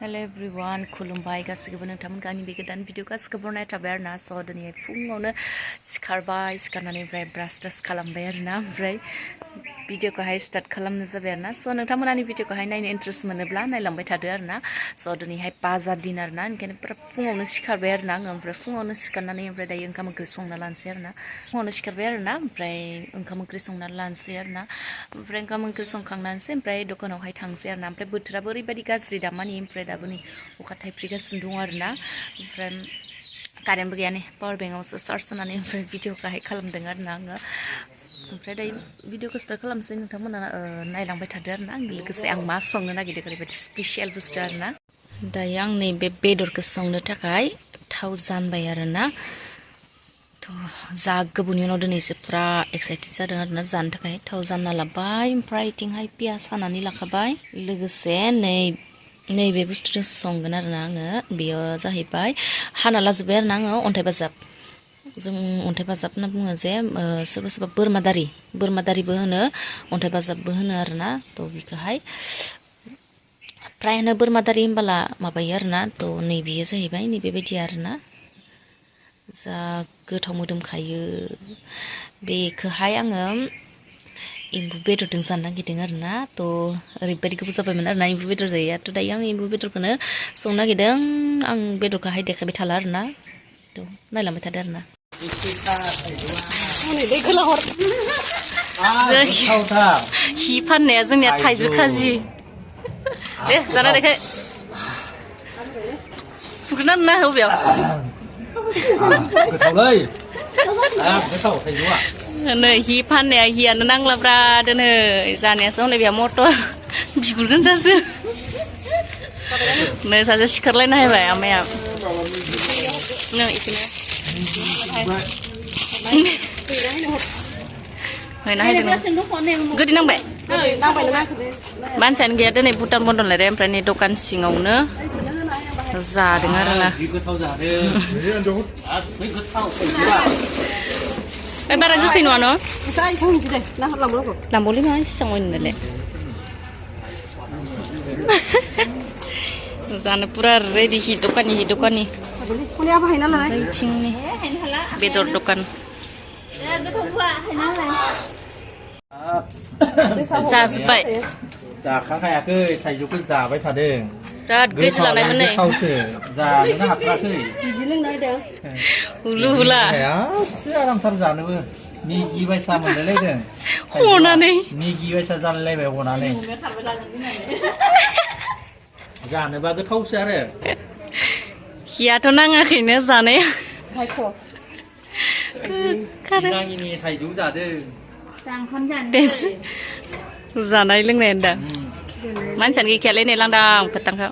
Hello everyone, खुलुमबाय गासिबो नोंथांमोनखौ आंनि बे गोदान भिडिअ गासिबो बरनाय थाबाय आरो ना स' दिनै फुङावनो सिखारनानै ओमफ्राय ब्रास टास खालामबाय आरो ना ओमफ्राय भिडिअखौहाय स्टार्ट खालामनो जाबाय आरो ना स' नोंथांमोना आंनि भिडिअखौहाय नायनो इन्ट्रेस्ट मोनोब्ला नायलांबाय थादो आरो ना स' दिनैहाय बाजार दिन आरो ना ओंखायनो फुङावनो सिखारबाय आरो ना आङो ओमफ्राय फुङावनो सिखारनानै ओमफ्राय दायो ओंखाम ओंख्रि संना लानोसै आरो ना फुङावनो सिखारबाय आरो ना ओमफ्राय ओंखाम ओंख्रि संना लानोसै आरो ना ओमफ्राय ओंखाम ओंख्रि संखांनानैसो ओमफ्राय दखानावहाय थांसै आरो ना ओमफ्राय बोथोराबो ओरैबायदि गाज्रि दा मानि ओमफ्राय दाबो नै अखा थाइफ्रिगासिनो दं आरो ना ओमफ्राय कारेन्टबो गैया नै पावार बेंकआवसो चार्ज होनानै ओमफ्राय भिडिअखौहाय खालामदों आरो ना आङो ओमफ्राय दायो भिडिअखौ स्टार्ट खालामसै नोंथांमोना नायलांबाय थादो आरो ना लोगोसे आं मा संनो नागिरदों ओरैबायदि स्पेसियेल बुस्थु आरो ना दायो आं नैबे बेदरखौ संनो थाखाय थाव जानबाय आरो ना जा गोबावनि उनाव दिनैसो फुरा एक्साइटेड जादों आरो ना जानो थाखाय थाव जानना लाबाय ओमफ्राय बिथिंहाय पियास हानानै लाखाबाय लोगोसे नैबे बुस्थुजों संगोन आरो ना आङो बेयो जाहैबाय हाना लाजोब्बाय आरो ना आङो अन्थाइ बाजाब जों अन्थाइ बाजाब होनना बुङो जे सोरबा सोरबा बोरमादारिबो होनो अन्थाइ बाजाबबो होनो आरो ना थ' बेखौहाय फ्रायानो बोरमादारि होनबोला माबायो आरो ना थ' नैबेयो जाहैबाय नैबेबायदि आरो ना जा गोथाव मोदोमखायो बेखौहाय आङो एम्बु बेदरजों जानो नागिरदों आरो ना थ' ओरैबायदि गोबाव जाबायमोन आरो ना एम्बु बेदर जायो थ' दायो आं एम्बु बेदरखौनो संनो नागिरदों आं बेदरखौहाय देखायबाय थाला आरो ना थ' नायलांबाय थादो आरो ना हि फाननाया जोंनिया थाइजौ खाजि दे जाना देखाय सुग्रोना ना बबेयाव गोथावलै गोथाव थाइजौआ नै हि फाननाया हियानो नांलाब्रा दोनै जानायासो हनै बेहा मटर बिगुर गोजासो नै सासे सिखारलायनो हायबाय आमाया नै इखौनो हैना हायदों गोदै नांबाय मानसियानो गैया दिनै भुटान बन्द लायदों ओमफ्राय नै दखान सिङावनो जादों आरो ना बारा गोखै नङा न' लांबावलै मा इसेबां मोनो नालाय जानो पुरा रेडि हि दखाननि बैथिंनि बेदर दखान जाजोब्बाय जाखांखायाखै थाइजौखौ जाबाय थादों बिराद गोसो लानायमोन नै गोथावसो जानोनो हाथाराखै हुलु हुला आरामथार जानोबो मेगि बायसा मोनलायलायदों हनानै मेगि बायसा जालायलायबाय हनानै जानोबा गोथावसो आरो हियाथ' नाङाखैनो जानाया नाङिनि थाइजौ जादों जानाय लोंनायानो दा मानसियानो गैखायालै नै लांदां फोथांखौ